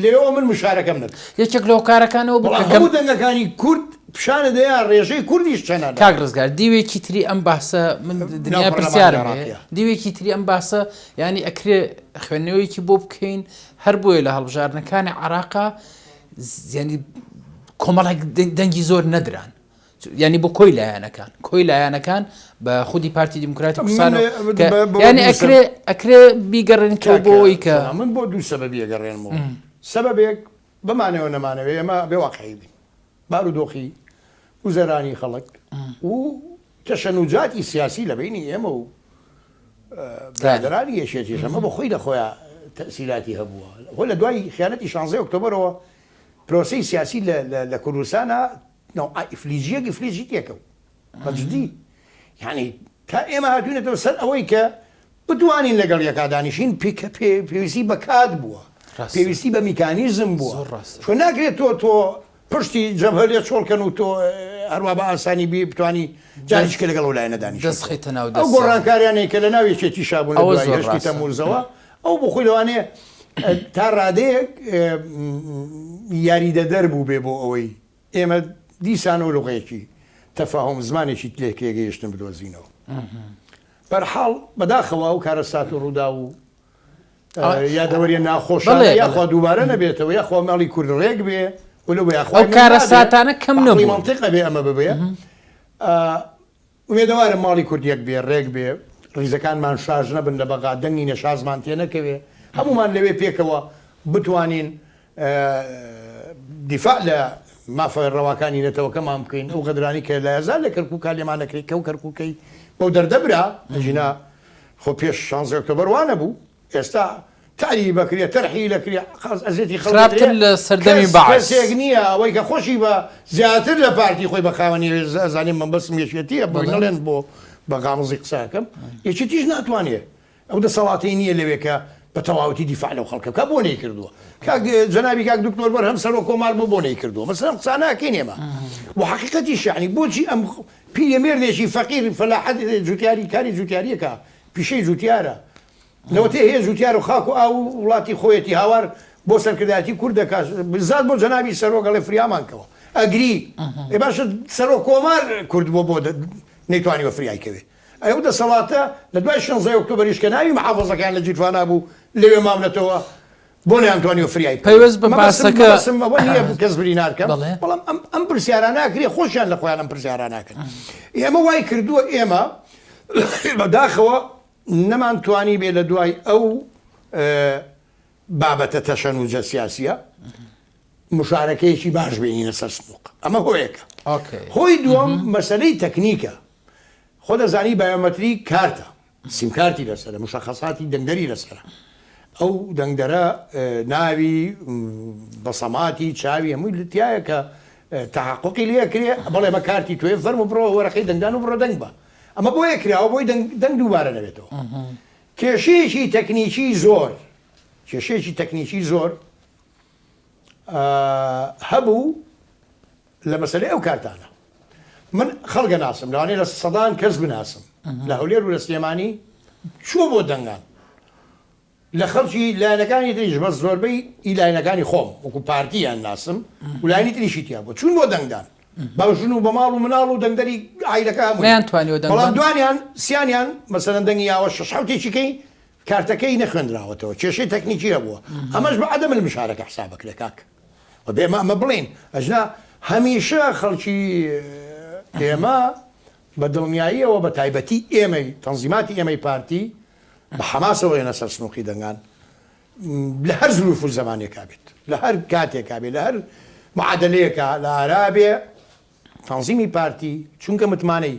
S2: لێەوە من مشارەکەم نەکرد
S1: یەکێک لە هۆکارەکانەوە بوو
S2: کە هەموو دەنگەکانی کورد پیشانە دەیا ڕێژەی کوردیش چەنە
S1: کاک ڕزگار دیوێکی تری ئەم باسە من دنیا پرسیارم هەیە دیوێکی تری ئەم باسە ینی ئەکرێ خوێندنەوەیەکی بۆ بکەین هەر بۆیە لە هەڵبژاردنەکانی عراقا زیانی کۆمەڵێک دەنگی زۆر نەدران ینی بۆ کۆی لایەنەکان کۆی لایەنەکان بە خودی پارتی دیموکراتی کوردستان ینی ئەکرێ ئەکرێ بیگەڕێن کە بۆی کە
S2: من بۆ دوو سەبەبی ئەگەڕێنمەوە سەبەبێک بمانەوە نەمانەوێ ئێمە بێ واقعی بین بارودۆخی گوزەرانی خەڵک و تەشەنوجاتی سیاسی لە بینی ئێمە و برادەرانی یەکێتیش ئەمە بە خۆی لە خۆیان تەسیلاتی هەبووە خۆ لە دوای خیانەتی 16 ئۆکتۆبەرەوە پرۆسەی سیاسی لە کوردستانە نەوعە ئیفلیجیەک ئیفلیجی تێکەوت بە جدی یعنی تا ئێمە هاتوینەتەوە سەر ئەوەی کە بتوانین لەگەڵ یەکا دانیشین پێویستی بە کات بووە پێویستی بە میکانیزم بووە چۆن ناکرێت تۆ تۆ پشتی جەبهە لێ چۆڵکەن و تۆ هەروە بە ئاسانی بی بتانی جاریشکە لەگەڵ ئەو لایەنە دانیشی
S1: دەستخەیتە ناو
S2: ئەو گۆڕانکاریانەی کە لە ناو یەکێتی شابوون لە دوای هەشتی تەموزەوە ئەو بۆ خۆی لەوانەیە تا ڕادەیەک یاریدەدەر بوو بێ بۆ ئەوەی ئێمە دیسانەوە لوغەیەکی تەفاهوم زمانێکی لێک تێگەیشتن بدۆزینەوە. بەرحاڵ بەداخەوە ئەو کارەسات و ڕووداو و یادەوەریە ناخۆشانە یاخوا دووبارە نەبێتەوە یاخوا ماڵی کورد ڕێک بێ و لەو یاخوا
S1: ئەو کارەساتانە کەم نەبوون.
S2: مەنتیق ئەبێ ئەمە ببێ. ئومێدەوارم ماڵی کورد یەک بێ ڕێک بێ. ڕیزەکانمان شاش نەبن لە بەغا، دەنگی نەشازمان تێ نەکەوێ، هەموومان لەوێ پێکەوە بتوانین دیفاع لە مافە ڕەواکانی نەتەوەکەمان بکەین، ئەو غەدرانەی کە لایەزال لە کەرکووکا لێمان ئەکرێ، کەو کەرکووکەی بەو دەردە برا، ئەگینا خۆ پێش شانزەی ئۆکتۆبەر وا نەبوو، ئێستا تەعریب ئەکرێ، تەرحیل ئەکرێ، ئەزیەتی خەڵک
S1: خراپتر
S2: ئەدرێ،
S1: لە سەردەمی
S2: کەس
S1: بەعس.
S2: کەسێک نییە ئەوەی کە خۆشی بە زیاتر لە پارتی خۆی بە خاوەنی ئەزانێ، مەبەستم یەکێتییە، بۆی
S1: بەڵێ.
S2: نەڵێن بۆ بە غامزی قسە ئەکەم، یەکێتیش ناتوانێ ئەو دەسەڵاتەی نییە لەوێ کە بە تەواوەتی دیفاع لەو خەڵکە بکا، بۆ نەیکردووە؟ کاک جەنابی کاک دکتۆر بەرهەم سەرۆک کۆمار بوو بۆ نەیکردووە؟ مەسەلەن قسە ناکەین ئێمە و حەقیقەتیش یەعنی بۆچی ئەم پیرەمێردێکی فەقیر فەلاحەت جوتیاری کاری جوتیاریەکە پیشەی جوتیارە لەوەتەی هەیە جوتیار و خاک و ئاو و وڵاتی خۆیەتی هاوار بۆ سەرکردایەتی کورد دەکا بزات بۆ جەنابی سەرۆک ئەڵێ فریامان کەوە ئەگری ئێ باشە سەرۆک کۆمار کورد بۆ بۆ نەیتوانیوە فریای کەوێ ئەو دەسەڵاتە لە دوای شانزەی ئۆکتۆبەریش کە ناوی محافەزەکەیان لە گیرفانا بوو لەوێ ماونەتەوە بۆ نەیانتوانیوە فریای بکەون
S1: پەیوەست بە
S2: مەبەستم
S1: باسەکە
S2: مەبەستم ئەوە نییە کەس برینار کەم
S1: بەڵێ.
S2: بەڵام ئەم ئەم پرسیارانە ئەکرێ خۆشیان لە خۆیان ئەم پرسیارانە ئەکەن ئێمە وای کردووە ئێمە بەداخەوە نەمانتوانی بێ لە دوای ئەو بابەتە تەشەنوجە سیاسیە مشارەکەیەکی باش بێنینە سەر سنوق ئەمە هۆیەکە هۆی دووەم مەسلەی تەکنیکە خۆ دەزانی بایۆمەتری کارتە سیمکارتی لەسەرە مشخصاتی دەنگدەری لەسەرە ئەو دەنگدەرە ناوی بەسەماتی چاوی هەمووی لتیایە کە تحققی لێکرێ بەڵێ بە کارتی توێ فەرمو بڕۆ وەرەقەی دەنگدان و بڕۆ دەنگ بە ئەمە بۆیە کراوە بۆی دەنگ دەنگ دووبارە نەبێتەوە. کێشەیەکی تەکنیکی زۆر کێشەیەکی تەکنیکی زۆر هەبوو لە مەسەلەی ئەو کارتانە. من خەڵک ئەناسم لەوانەیە لە سەدان کەس بناسم لە هەولێر و لە سلێمانی چووە بۆ دەنگان لە خەڵکی لایەنەکانی تریش بەس زۆربەی ئی لایەنەکانی خۆم وەکو پارتی یان ناسم و لایەنی تریشی تیا بوو چوون بۆ دەنگدان بە ژن و بە ماڵ و مناڵ و دەنگدەری عایلەکە هەمووی
S1: نەیانتوانیوە دەنگ
S2: بەڵام
S1: بەن؟
S2: دوانیان سیانیان مەسەلەن دەنگی یاوە شەش حەوتێکی کەی کارتەکەی نەخوێندراوەتەوە کێشەی تەکنیکی هەبووە ئەمەش بە عەدەم المشارەکە حساب ئەکرێ کاک و بێ ئێمە ئەمە بڵێین ئەجنا هەمیشە خەڵکی ئێمە بە دڵنیاییەوە بە تایبەتی ئێمەی تەنزیماتی ئێمەی پارتی بە حەماسەوە یەنە سەر سنوقی دەنگان لە هەر زروف و زەمانێکا بێت لە هەر کاتێکا بێت لە هەر معادلەیەکا لە ئارا بێ تەنزیمی پارتی چونکە متمانەی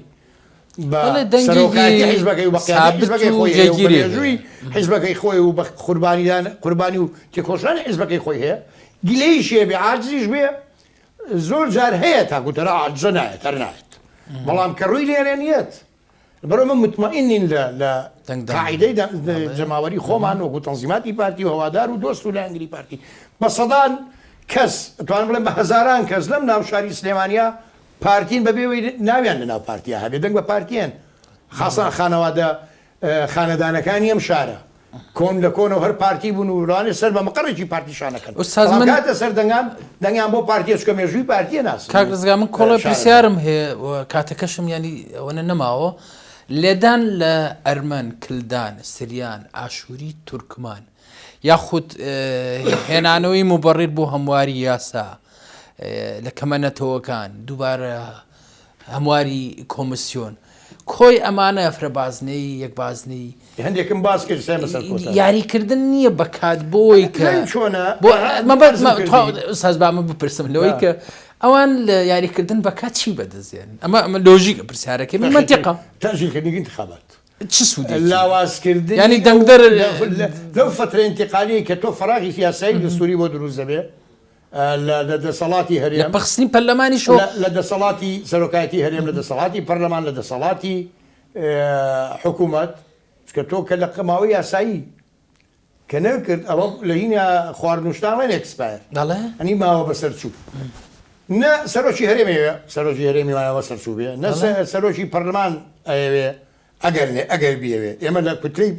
S2: بە سەرۆکایەتی حیزبەکەی و بە قیادەی حیزبەکەی خۆی هەیە و بە مێژووی حیزبەکەی خۆی و بە قوربانیدان قوربانی و تێکۆشانی حیزبەکەی خۆی هەیە گلەییشی هەبێ عاجزیش بێ زۆر جار هەیە تاکو تەرا عاجزە نایەت هەر نایەت بەڵام کە ڕووی لێرە نیەت لەبەرئەوە ئێمە متمەئین نین لە لە قاعیدەی جەماوەری خۆمان وەکو تەنزیماتی پارتی و هەوادار و دۆست و لایەنگری پارتی بە سەدان کەس ئەتوانم بڵێم بە هەزاران کەس لەم ناو شاری سلێمانیا پارتین بەبێ ئەوەی ناویان لە ناو پارتیا هەبێ دەنگ بە پارتیەن خاصە خانەوادە خانەدانەکانی ئەم شارە کۆن لە کۆنەوە هەر پارتی بوون و لەوانەیە سەر بە مقەڕێکی پارتی شانەکەن
S1: ئوستاز
S2: بەڵام
S1: من
S2: کاتە سەر دەنگان دەنگیان بۆ پارتیە چونکە مێژووی پارتیە ناسن
S1: کاک
S2: و
S1: ڕزگار من کۆڵێ
S2: شارەزان.
S1: پرسیارم هەیە و کاتەکەشم یانی ئەوەنە نەماوە لێدان لە ئەرمەن کلدان سریان ئاشووری تورکمان یاخود هێنانەوەی موبەڕیر بۆ هەمواری یاسا لە کەمە نەتەوەکان دووبارە هەمواری کۆمسیۆن کۆی ئەمانە فرە بازنەی یەک بازنەی
S2: هەندێکم باس کرد سێ مەسەر کۆتا
S1: یاریکردن نییە بە کات بۆی کە
S2: زانی چۆنە
S1: بۆ مەبەست
S2: عەرزم کردی.
S1: ساز با من بپرسم لەوەی کە ئەوان لە یاریکردن بە کات چی بەدەستێن ئەمە ئەمە لۆژیکە پرسیارەکەی من مەنتیقە
S2: تەئجیلکردنی ئینتخابات
S1: چ سوودێکی
S2: لاوازکردنی
S1: یانی
S2: ئەو
S1: دەنگدەر
S2: لەو فەترە ئینتقالیەی کە تۆ فەراغی یاسایی و دەستووری بۆ دروست دەبێ لە لە دەسەڵاتی
S1: لە
S2: هەرێم
S1: پەخستنی پەرلەمانیشەوە
S2: لە لە دەسەڵاتی سەرۆکایەتی هەرێم لە دەسەڵاتی پەرلەمان لە دەسەڵاتی حکوومەت چونکە تۆ کە لە ماوەی یاسایی کە نەکرد ئەوە لە هینە خواردن و شتان ڵێن expire
S1: بەڵێ
S2: ئەنی ماوە بەسەر چوو نە سەرۆکی هەرێم ئەیەوێ سەرۆکی هەرێمی ماوە بەسەر چوو بێ نە سەرۆکی پەرلەمان ئەیەوێ ئەگەر نێ ئەگەر بیەوێ ئێمە لە کوتلەی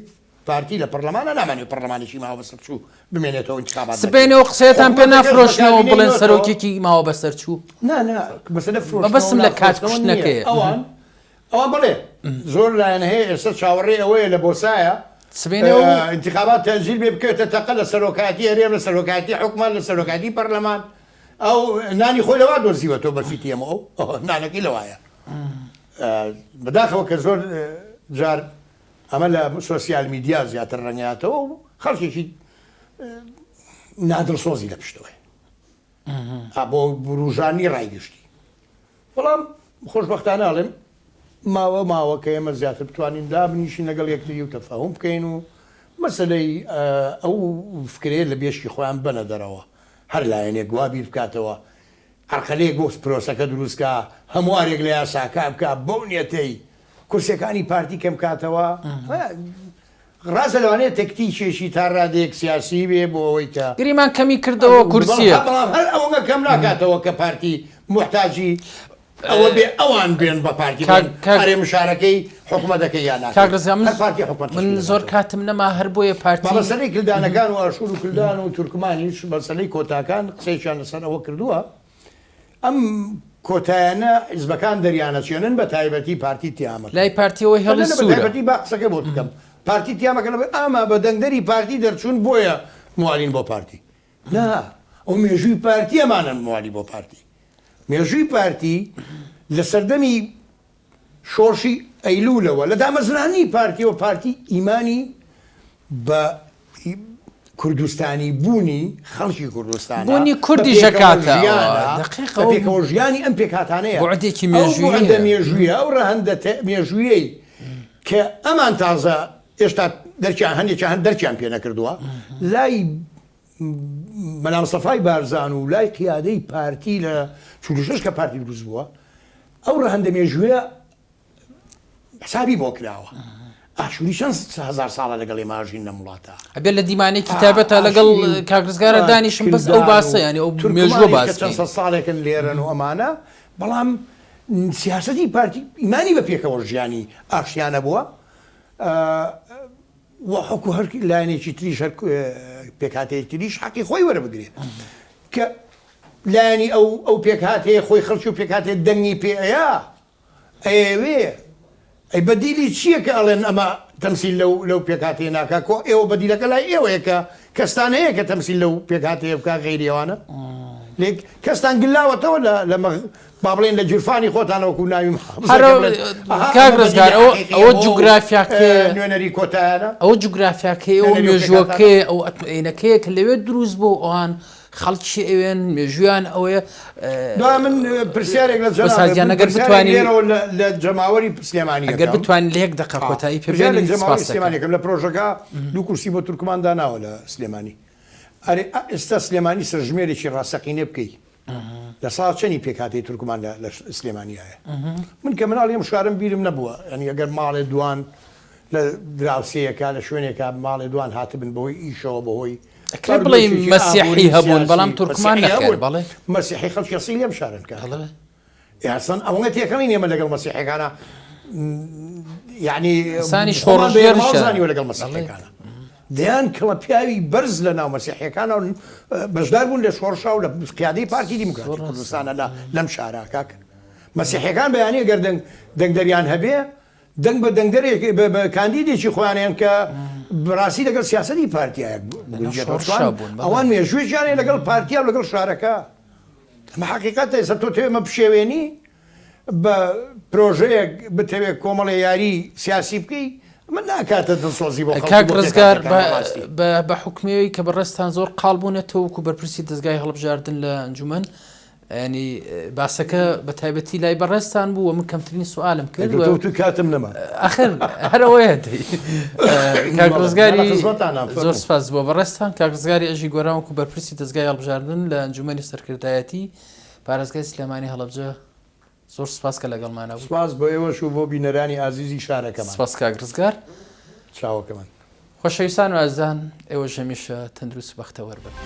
S2: پارتی لە پەرلەمانە نامانەوێ پەرلەمانێکی ماوە بەسەر چوو بمێنێتەوە ئینتخابات نەکرێ
S1: سبەینێ ئەو قسەیەتان پێ
S2: حکومەتەکەش بە
S1: نافرۆشنەوە
S2: کابینەی
S1: بڵێن
S2: نۆتەوە
S1: سەرۆکێکی ماوە بەسەر چوو
S2: نا نا مەسەلە فرۆشتنەوە
S1: مەبەستم لە کات
S2: نافرۆشتنەوە نییە
S1: کوشتنەکەیە
S2: ئەوان ئەوان بەڵێ زۆر لایەن هەیە ئێستا چاوەڕێی ئەوەیە لە بۆسایە
S1: سبەینێ ئەو
S2: ئینتخابات تەئجیل بێ بکەوێتە تەقە لە سەرۆکایەتی هەرێم لە سەرۆکایەتی حکومەت لە سەرۆکایەتی پەرلەمان ئەو نانی خۆی لەوا دۆزیوەتەوە بە فیتی ئەمە ئەو نانەکەی لەوایە بەداخەوە کە زۆر جار. ئەمە لە سۆسیال میدیا زیاتر ڕەنگاتەوە و خەڵکێکی نادڵسۆزی لە پشتەوەی بۆ بروژانی ڕای گشتی بەڵام خۆشبەختانە ئەڵێم ماوە ماوە کە ئێمە زیاتر بتوانین دابنیشین لەگەڵ یەکتری و تەفاهوم بکەین و مەسەلەی ئەو فکرەیە لە بێشکی خۆیان بەنە دەرەوە هەر لایەنێک وا بیر بکاتەوە عەرقەلەیەک بۆ پرۆسەکە دروست کا هەموارێک لە یاساکە بکا بەو نیەتەی کورسیەکانی پارتی کەم کاتەوە ڕاستە لەوانەیە تەکتیکێکی تا ڕادەیەک سیاسی بێ بۆ ئەوەی کە
S1: گریمان کەمی کردەوە کورسییەک.
S2: بەڵام هەر ئەوەنە کەم ناکاتەوە کە پارتی موحتاجی ئەوە بێ ئەوان بێن بە پارتی بڵێن ئەرێ مشارەکەی حکومەتەکەی یا ناکەی.
S1: کاک ڕزگار
S2: هەر پارتی حکومەت
S1: من
S2: تەشکیل
S1: زۆر
S2: دەکاتەوە.
S1: کاتم نەما هەر بۆیە
S2: با
S1: پارتی
S2: مەسەلەی کلدانەکان و ئاشوور و کلدان و تورکمانیش مەسەلەی کۆتاکان قسەیەکیان لەسەر ئەوە کردووە ئەم کۆتایانە حیزبەکان دەریانەچێنن بە تایبەتی پارتی تیامەکەن.
S1: لای پارتیەوە هێڵی
S2: نە
S1: سوورە.
S2: بەتایبەتی با قسەکە بۆت بکەم پارتی تیامەکەن ئاما بە دەنگدەری پارتی دەرچوون بۆیە موالین بۆ پارتی نا ئەو مێژووی پارتی ئەمانەن موالی بۆ پارتی مێژووی پارتی لە سەردەمی شۆڕشی ئەیلوولەوە لە دامەزرانی پارتیەوە پارتی ئیمانی بە کوردستانی بوونی خەڵکی کوردستانە،
S1: بوونی
S2: بە
S1: کوردیش
S2: پێکەوە
S1: ئەکاتە ئەوە،
S2: ژیانە،
S1: دەقیق
S2: بە
S1: ئەوە
S2: پێکەوە ژیانی ئەم پێکهاتانەیە.
S1: بوعدێکی
S2: ئەو
S1: مێژووییە.
S2: بوعدە مێژوویە، ئەو ڕەهەندە مێژوویەی کە ئەمان تازە ئێشتا دەرکیان هەندێکیان هەن دەرکیان پێ نەکردووە، لای مەلا مستەفای بارزان و لای قیادەی پارتی لە 46 کە پارتی دروست بووە، ئەو ڕەهەندە مێژوویە حسابی بۆ کراوە ئاشوری چەند هەزار ساڵە لەگەڵ ئێمە ئاژین لەم وڵاتە.
S1: ئەبێ لە دیمانەیەکی تایبەتە لەگەڵ کاک ڕزگارە دانیشم بەس ئەو باسە یانی ئەو مێژووە باس
S2: کە چەند سەد ساڵێکن لێرەن و ئەمانە بەڵام سیاسەتی پارتی ئیمانی بە پێکەوە ژیانی ئاشتیانە بووە و حکو هەر لایەنێکی تریش هەر پێکهاتەیەکی تریش حەقی خۆی وەربگرێ کە لایەنی ئەو ئەو پێکهاتەیە خۆی خەڵکی و پێکهاتەیە دەنگی پێ ئەیا ئەیەوێ ئەی بەدیلی چیە کە ئەڵێن ئەمە تەمسیل لەو لەو پێکهاتەیە ناکا کۆ ئێوە بەدیلەکە لای ئێوەیە کە کەستان هەیە کە تەمسیل لەو پێکهاتەیە بکا غەیری ئەوانە لێک کەستان گلاوەتەوە لە لە مەغ با بڵێن لە گیرفانی خۆتان وەکو ناوی
S1: هەر
S2: محافزەکە بڵێن ئەها
S1: کاک
S2: ئەمە
S1: ڕزگار
S2: بەدیلی
S1: ئەوە
S2: حەقیقیە
S1: ئەوە
S2: بۆ ئەو
S1: جوگرافیاکەیە
S2: نوێنەری کۆتایانە
S1: ئەوە جوگرافیاکەی ئەو
S2: نوێنەری ئەو پێکهاتانە
S1: مێژووەکەیە ئەو ئەتمەینەکەیە کە لەوێ دروست بوو ئەوان خەڵکی ئەوێن مێژوویان ئەوەیە.
S2: دوای من پرسیارێک لە جەنابت
S1: ئوستاد گیان
S2: من
S1: ئەگەر
S2: پرسیارێک
S1: بتوانی
S2: لێرەوە لە لە جەماوەری سلێمانی
S1: ئەگەر
S2: ئەکەم
S1: بتوانی لە یەک دەقە
S2: ئا
S1: کۆتایی پێ
S2: پرسیار لە
S1: بێنی
S2: جەماوەری
S1: سپاست دەکەم.
S2: سلێمانی ئەکەم لە پرۆژەکە دوو کورسی بۆ تورکمان داناوە لە سلێمانی ئەرێ ئا ئێستا سلێمانی سەرژمێرێکی ڕاستەقینە بکەی لە ساڵ چەنی پێکهاتەی تورکمان لە لە سلێمانیایە من کە مناڵی ئەم شارەم بیرم نەبووە یانی ئەگەر ماڵێ دوان لە دراوسێیەکا لە شوێنێکا ماڵێ دوان هاتبن بەهۆی ئیشەوە بەهۆی
S1: ئەکرێ بڵێی مەسیحی هەبوون بەڵام تورکمان نەخێر بەڵێ.
S2: مەسیحی خەڵکی ئەسیلی ئەم شارەن کاکە. ئێ ئەسڵەن ئەوەنە تێکەڵین ئێمە لەگەڵ مەسیحیەکانا یعنی
S1: کەسانی
S2: خۆمان بە یەک ماڵ
S1: شۆڕشگێڕیشە.
S2: زانیوە لەگەڵ مەسیحیەکانا دەیان کڵە پیاوی بەرز لە ناو مەسیحیەکانا و بەشدار بوون لە شۆڕشا و لە قیادەی پارتی دیموکراتی کوردستانە لە لەم شارە کاکە مەسیحیەکان بەیانی گەر دەنگ دەنگدەریان هەبێ دەنگ بە دەنگدەرێک بە کاندیدێکی خۆیان هێن کە بەڕاستی لەگەڵ سیاسەتی پارتیا بگونجێتەوە ئەوان مێژووێکیان هەیە لەگەڵ پارتیا و لەگەڵ شارەکە ئەمە حەقیقەتە ئێستا تۆ تەوێ ئەمە بشێوێنی بە پرۆژەیەک بتەوێت کۆمەڵێ یاری سیاسی بکەی ئەمە ناکاتە دڵسۆزی بۆ خەڵک
S1: کاک
S2: بۆ
S1: ڕزگار
S2: پێکهاتەکان بەڕاستی.
S1: بە حوکمی کە بەڕێزتان زۆر قاڵ بوونەتەوە وەکو بەرپرسی دەزگای هەڵبژاردن لە ئەنجومەن ینی باسەکە بە تایبەتی لای بەڕێزتان بوو و من کەمترین سوالم کرد
S2: و تو کاتم نەما
S1: ئەخر هەر ئەوەیە کاک ڕزگاری زۆر سپاس بۆ بەڕێزتان کاک ڕزگاری ئەژی گۆران وەکو بەرپرسی دەزگای هەڵبژاردن لە ئەنجومەنی سەرکردایەتی پارێزگای سلێمانی هەڵەبجە زۆر سپاس کە لەگەڵمانە بوو
S2: سپاس بۆ ئێوەش و بۆ بینەرانی ئازیزی شارەکەمان
S1: سپاس کاک ڕزگار
S2: چاوەکەمان
S1: خۆشەویستان و ئازیزان ئێوەش هەمیشە تەندروست و بەختەوەر بن.